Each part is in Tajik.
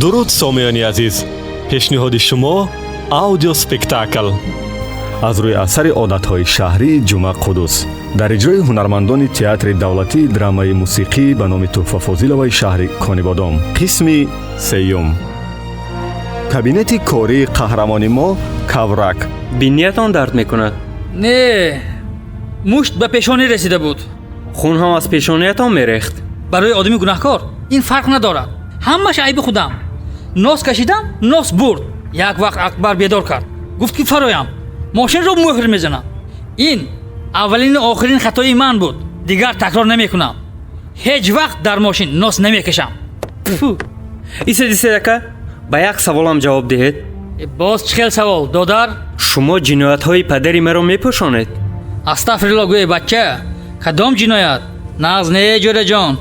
Дуруд, сомиёни азиз! Пешниҳоди шумо аудиоспектакл аз рӯи асари «Одатҳои шаҳрии Ҷума Қудус» дар иҷрои ҳунармандони Театри давлатии драмаи мусиқӣ ба номи Тӯҳфа Фозиловаи шаҳри Конибодом. Қисми сеюм. Кабинети кории қаҳрамони мо Каврак. Биниятон дард мекунад? Не, мушт ба пешонӣ расида буд. Хун ҳам аз пешониятон мерехт? Барои одами гунаҳкор ин фарқ надорад. Ҳамаш айби худам. Нос кашидам, нос бурд. Як вақт Акбар бедор кард, гуфт ки фароям, мошинро мӯҳр мезанам. Ин аввалину охирин хатои ман буд, дигар такрор намекунам. Ҳеҷ вақт дар мошин нос намекашам. Истед, истед, ака, ба як саволам ҷавоб диҳед. Боз чӣ хел савол, додар? Шумо ҷиноятҳои падари маро мепӯшонед? Астағфирулло гӯе, бача. Кадом ҷиноят? Нағз не, ҷӯраҷон,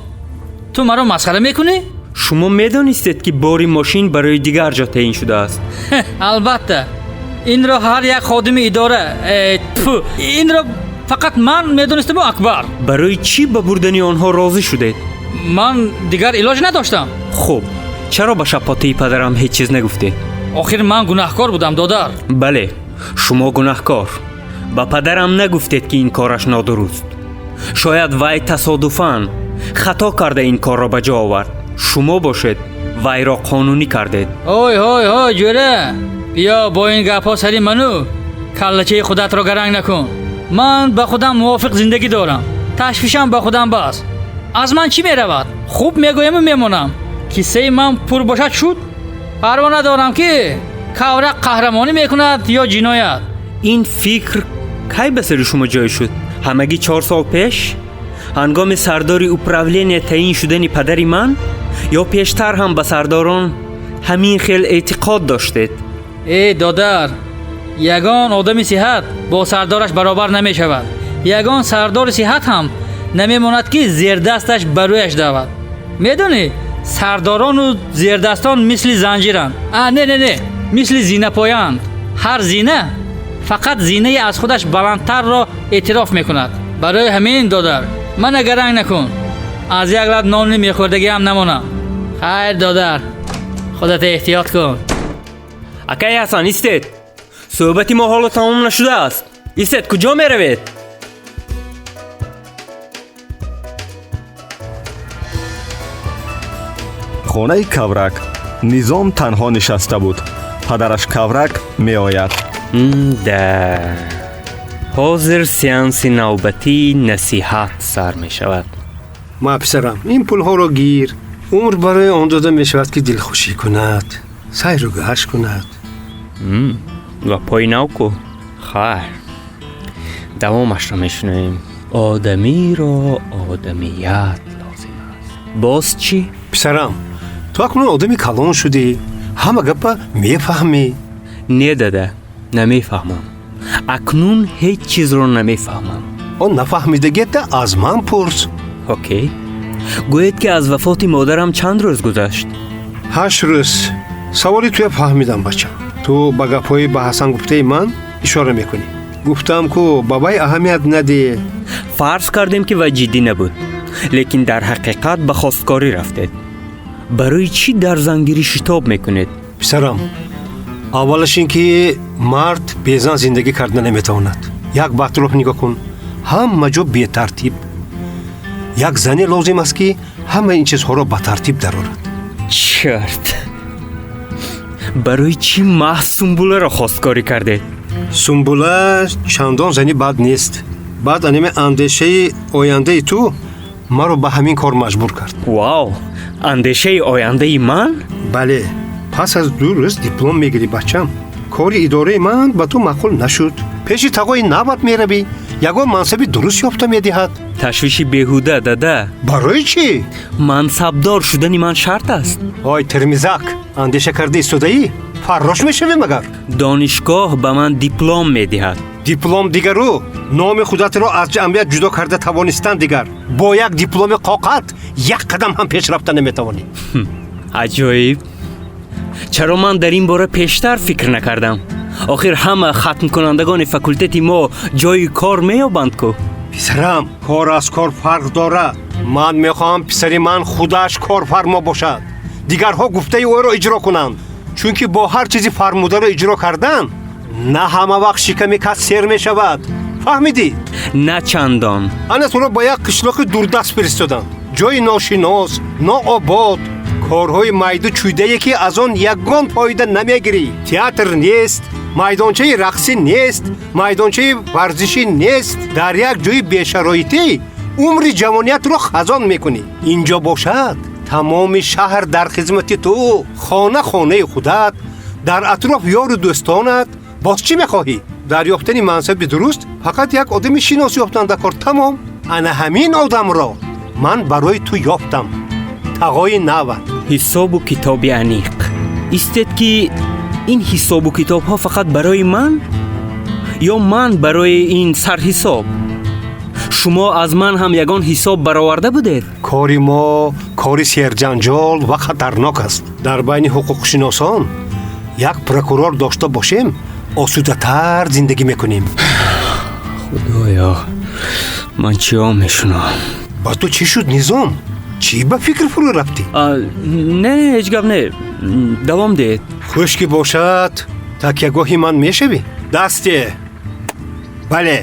ту маро масхара мекунӣ? Шумо медонистед, ки бори мошин барои дигар ҷо таъин шудааст? Албатта, инро ҳар як ходими идора, тфу, инро фақат ман медонистаму Акбар. Барои чӣ ба бурдани онҳо розӣ шудед? Ман дигар илоҷ надоштам. Хуб, чаро ба шапотии падарам ҳеҷ чиз нагуфтед? Охир ман гунаҳкор будам, додар. Бале, шумо гунаҳкор. Ба падарам нагуфтед, ки ин кораш нодуруст. Шояд вай тасодуфан хато карда ин корро ба ҷо овард. Шумо бошед, вайро қонунӣ кардед. Ой, ҳой, ҳой, ҷӯра, биё, бо ин гапҳо сари ману каллачаи худатро гаранг накун. Ман ба худам мувофиқ зиндагӣ дорам, ташвишам ба худам бас. Аз ман чӣ меравад? Хуб мегӯяму мемонам. Киссаи ман пур бошад, шуд. Парво надорам, ки Каврак қаҳрамонӣ мекунад ё ҷиноят. Ин фикр кай ба сари шумо ҷой шуд? Ҳамагӣ 4 сол пеш, ҳангоми сардори управления таъин шудани падари ман, ё пештар ҳам ба сардорон ҳамин хел эътиқод доштед? Э, додар, ягон одами сиҳат бо сардораш баробар намешавад. Ягон сардори сиҳат ҳам намемонад, ки зердасташ ба рӯяш давад. Медонӣ, сардорону зердастон мисли занҷиранд. А, не, не, не, мисли зинапоянд. Ҳар зина фақат зинаи аз худаш баландтарро эътироф мекунад. Барои ҳамин, додар, мана гаранг накун. Аз як лат нони мехӯрдагиам намонам. Хайр, додар, худата эҳтиёт кун. Акаи Ҳасан, истед! Суҳбати мо ҳоло тамом нашудааст. Истед, куҷо меравед? Хонаи Каврак. Низом танҳо нишаста буд. Падараш Каврак меояд. Да, ҳозир сеанси навбатии насиҳат сар мешавад. Ма, писарам, ин пулҳоро гир. Умр барои он дода мешавад, ки дилхушӣ кунад, сайру гашт кунад. Ва пои нав ку. Хайр, давомашро мешунавем. Одамиро одамият лозим аст. Боз чӣ? Писарам, ту акнун одами калон шудӣ, ҳама гапа мефаҳмӣ. Не, дада, намефаҳмам. Акнун ҳеҷ чизро намефаҳмам. Он нафаҳмидагиата аз ман пурс. Окей, гӯед, ки аз вафоти модарам чанд рӯз гузашт? 8 рӯз. Саволи туя фаҳмидам, бачам. Ту ба гапҳои ба Ҳасан гуфтаи ман ишора мекунӣ. Гуфтам ку, ба вай аҳамият надиҳ. Фарз кардем, ки вай ҷиддӣ набуд, лекин дар ҳақиқат ба хосткорӣ рафтед. Барои чӣ дар зангирӣ шитоб мекунед? Писарам, аввалаш ин ки мард безан зиндагӣ карда наметавонад. Як ба атроф нигоҳ кун, ҳама ҷо бетартиб. Як зане лозим аст, ки ҳама ин чизҳоро ба тартиб дарорад. Чарт, барои чӣ маҳз Сумбуларо хосткорӣ кардед? Сумбула чандон зани бад нест. Баъд анаме андешаи ояндаи ту маро ба ҳамин кор маҷбур кард. Вау, андешаи ояндаи ман? Бале, пас аз 2 рӯз диплом мегирӣ, бачам. Кори идораи ман ба ту маъқул нашуд. Пеши тағои нават меравӣ, ягон мансаби дуруст ёфта медиҳад. Ташвиши беҳуда, дада. Барои чӣ? Мансабдор шудани ман шарт аст? Ой, термизак, андеша карда истодаӣ, фаррош мешавӣ магар? Донишгоҳ ба ман диплом медиҳад. Диплом дигару номи худатро аз ҷамъият ҷудо карда тавонистан дигар. Бо як дипломи қоқат як қадам ҳам пеш рафта наметавонӣ. Аҷоиб, чаро ман дар ин бора пештар фикр накардам? Охир ҳама хатмкунандагони факултети мо ҷои кор меёбанд ку. Писарам, кор аз кор фарқ дорад. Ман мехоҳам писари ман худаш корфармо бошад. Дигарҳо гуфтаи ӯро иҷро кунанд, чунки бо ҳар чизи фармударо иҷро кардан на ҳама вақт шиками кас сер мешавад. Фаҳмидӣ? На чандон. Ана туро ба як қишлоқи дурдаст фиристоданд, ҷои ношинос, нообод, корҳои майду чӯйдае, ки аз он ягон фоида намегирӣ. Театр нест, майдончаи рақсӣ нест, майдончаи варзишӣ нест. Дар як ҷои бешароитӣ умри ҷавониятро хазон мекунӣ. Инҷо бошад, тамоми шаҳр дар хизмати ту, хона хонаи худат, дар атроф ёру дӯстонат. Боз чӣ мехоҳӣ? Дар ёфтани мансаби дуруст фақат як одами шинос ёфтан дар кор, тамом. Ана ҳамин одамро ман барои ту ёфтам, тағои нават. Ҳисобу китоби аниқ. Истед, ки ин ҳисобу китобҳо фақат барои ман ё ман барои ин сарҳисоб? Шумо аз ман ҳам ягон ҳисоб бароварда будед? Кори мо кори серҷанҷол ва хатарнок аст. Дар байни ҳуқуқшиносон як прокурор дошта бошем, осудатар зиндагӣ мекунем. Худоё, ман чиё мешунавам? Ба ту чӣ шуд, Низом? Чӣ ба фикр фурӯ рафтӣ? Не, ҳеҷ гап не, давом диҳед. Хуш ки бошад, такягоҳи ман мешавӣ? Дасте, бале,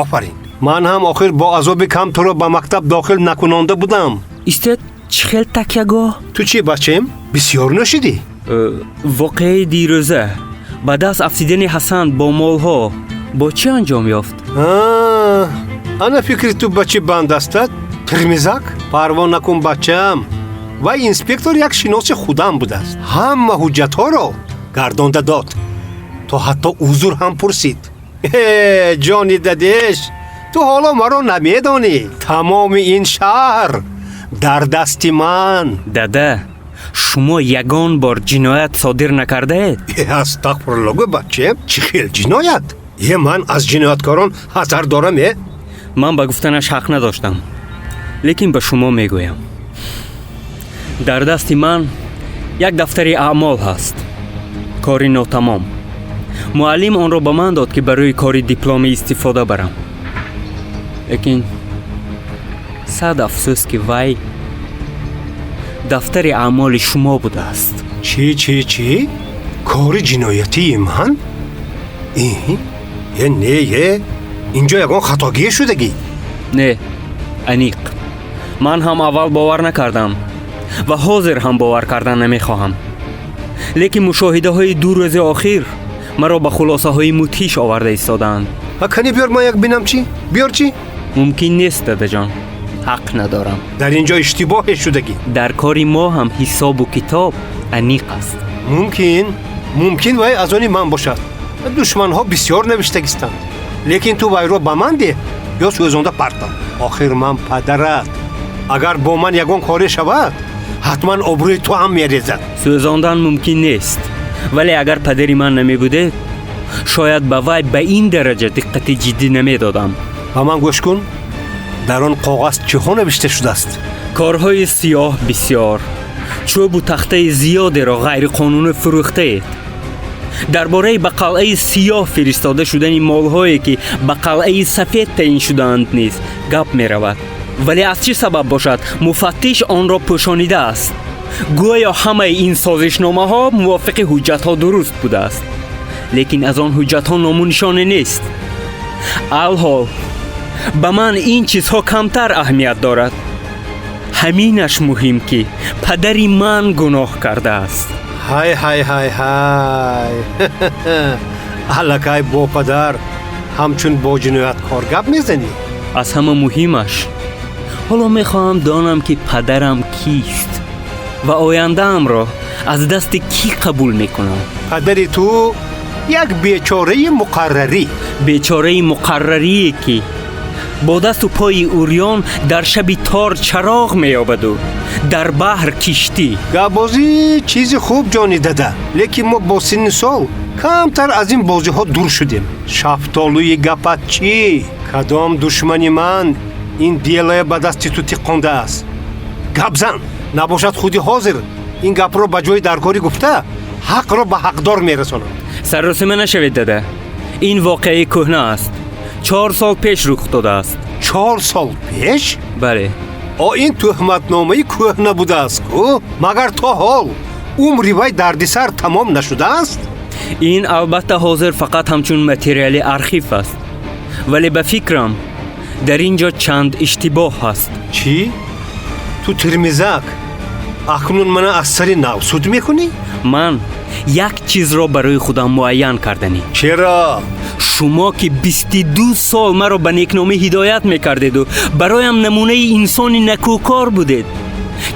офарин. Ман ҳам охир бо азоби кам туро ба мактаб дохил накунонда будам. Истед, чӣ хел такягоҳ? Ту чӣ, бачаем, бисёр нӯшидӣ? Воқеаи дирӯза, ба даст афтидани Ҳасан бо молҳо бо чӣ анҷом ёфт? Ана фикри ту ба чӣ банд астад, тирмизак? Парво накун, бачаам, вай инспектор як шиноси худам будааст. Ҳама ҳуҷҷатҳоро гардонда дод, то ҳатто узр ҳам пурсид. Э, ҷони дадеш, ту ҳоло маро намедонӣ. Тамоми ин шаҳр дар дасти ман. Дада, шумо ягон бор ҷиноят содир накардаед? Э, астағфирулло, гӯ, бачаем, чӣ хел ҷиноят? Е, ман аз ҷинояткорон ҳазар дорам, е. Ман ба гуфтанаш ҳақ надоштам, лекин ба шумо мегӯям: дар дасти ман як дафтари аъмол ҳаст, кори нотамом. Муаллим онро ба ман дод, ки барои кори дипломӣ истифода барам, лекин сад афсӯс, ки вай дафтари аъмоли шумо будааст. Чӣ, чӣ, чӣ? Кори ҷиноятии ман? Е, не, е, инҷо ягон хатогие шудагӣ. Не, аниқ. Ман ҳам аввал бовар накардам ва ҳозир ҳам бовар кардан намехоҳам, лекин мушоҳидаҳои 2 рӯзи охир маро ба хулосаҳои мудҳиш оварда истодаанд. Кани биёр, ман як бинам чӣ, биёр чӣ. Мумкин нест, дадаҷон, ҳақ надорам. Дар ин ҷо иштибоҳе шудагӣ. Дар кори мо ҳам ҳисобу китоб аниқ аст. Мумкин, мумкин вай аз они ман бошад. Душманҳо бисёр навиштагистанд, лекин ту вайро ба ман деҳ ё сӯзонда партам. Охир ман падарат. Агар бо ман ягон коре шавад, ҳатман обрӯи ту ҳам мерезад. Сӯзондан мумкин нест, вале агар падари ман намебудед, шояд ба вай ба ин дараҷа диққати ҷиддӣ намедодам. Ба ман гӯш кун, дар он коғаз чиҳо навишта шудааст? Корҳои сиёҳ бисёр, чӯбу тахтаи зиёдеро ғайриқонунӣ фурӯхтаед. Дар бораи ба қалъаи сиёҳ фиристода шудани молҳое, ки ба қалъаи сафед таъин шудаанд, низ гап меравад, вале аз чӣ сабаб бошад, муфаттиш онро пӯшонидааст. Гӯё ҳамаи ин созишномаҳо мувофиқи ҳуҷҷатҳо дуруст будааст, лекин аз он ҳуҷҷатҳо ному нишоне нест. Алҳол ба ман ин чизҳо камтар аҳамият дорад. Ҳаминаш муҳим, ки падари ман гуноҳ кардааст. Ҳай, ҳай, ҳай, ҳай, аллакай бо падар ҳамчун бо ҷинояткор гап мезанӣ. Аз ҳама муҳимаш, ҳоло мехоҳам донам, ки падарам кист ва ояндаамро аз дасти кӣ қабул мекунам. Падари ту як бечораи муқаррарӣ. Бечораи муқаррарие, ки бо дасту пои урён дар шаби тор чароғ меёбаду дар баҳр киштӣ. Гапбозӣ чизи хуб, ҷони дада, лекин мо бо синни сол камтар аз ин бозиҳо дур шудем. Шафтолӯи гапат чӣ? Кадом душмани ман ин дело я ба дасти ту тиқондааст? Гап зан, набошад худи ҳозир ин гапро ба ҷои даркорӣ гуфта, ҳақро ба ҳақдор мерасонам. Сарросима нашавед, дада, ин воқеаи кӯҳна аст, 4 сол пеш рух додааст. 4 сол пеш? Бале. О ин тӯҳматномаи кӯҳна будааст ку, магар то ҳол умри вай дардисар тамом нашудааст? Ин албатта ҳозир фақат ҳамчун материали архив аст, вале ба фикрам дар ин ҷо чанд иштибоҳ ҳаст. Чӣ? Ту тирмизак, акнун мана аз сари нав суд мекунӣ? Ман як чизро барои худам муайян карданӣ. Чаро? Шумо ки 22 сол маро ба некномӣ ҳидоят мекардеду бароям намунаи инсони накӯкор будед,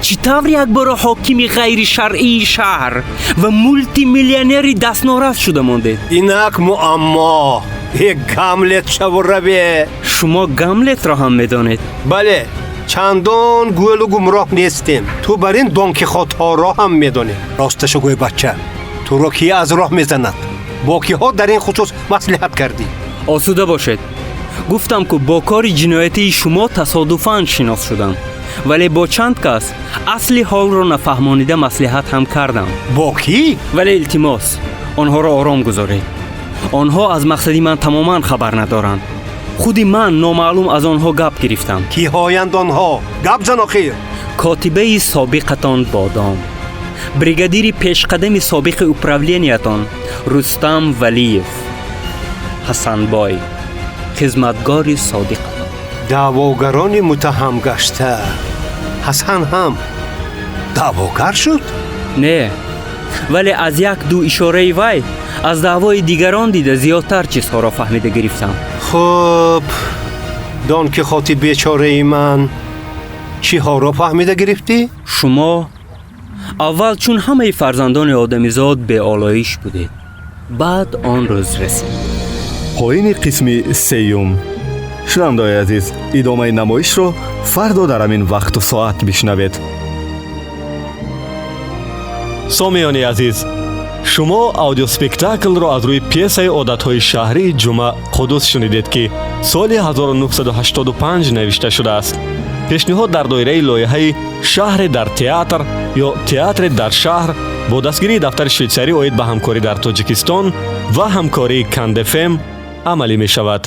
чӣ тавр якбора ҳокими ғайришаръии шаҳр ва мултимиллионери дастнорас шуда мондед? Инак муаммо. Э, Гамлет шаву раве. Шумо Гамлетро ҳам медонед? Бале, чандон гӯлу гумроҳ нестем. Ту бар ин Донкихотҳоро ҳам медонӣ. Росташа гӯй, бача, туро ки аз роҳ мезанад? Бо киҳо дар ин хусус маслиҳат кардӣ? Осуда бошед. Гуфтам ку, бо кори ҷиноятии шумо тасодуфан шинос шудам, вале бо чанд кас асли ҳолро нафаҳмонида маслиҳат ҳам кардам. Бо кӣ? Вале илтимос, онҳоро ором гузоред. Онҳо аз мақсади ман тамоман хабар надоранд. Худи ман номаълум аз онҳо гап гирифтам. Киҳоянд онҳо? Гап зан охир. Котибаи собиқатон Бодом, бригадири пешқадами собиқи управлениятон Рустам Валиев, Ҳасанбой, хизматгори содиқатон. Даъвогарони муттаҳам гашта. Ҳасан ҳам даъвогар шуд? Не, вале аз як ду ишораи вай аз даъвои дигарон дида зиёдтар чизҳоро фаҳмида гирифтам. Хуб, Дон Кихоти бечораи ман, чиҳоро фаҳмида гирифтӣ? Шумо аввал чун ҳамаи фарзандони одамизод беолоиш будед, баъд он рӯз расид. Поёни қисми сеюм. Шунавандаои азиз, идомаи намоишро фардо дар ҳамин вақту соат бишнавед. Сомиёни азиз, шумо аудиоспектаклро аз рӯи пьесаи «Одатҳои шаҳрии Ҷума Қудус» шунидед, ки соли 1985 навишта шудааст. Пешниҳод дар доираи лоиҳаи «Шаҳре дар театр» ё «Театре дар шаҳр» бо дастгирии дафтари швейтсарӣ оид ба ҳамкорӣ дар Тоҷикистон ва ҳамкории Кандфм амалӣ мешавад.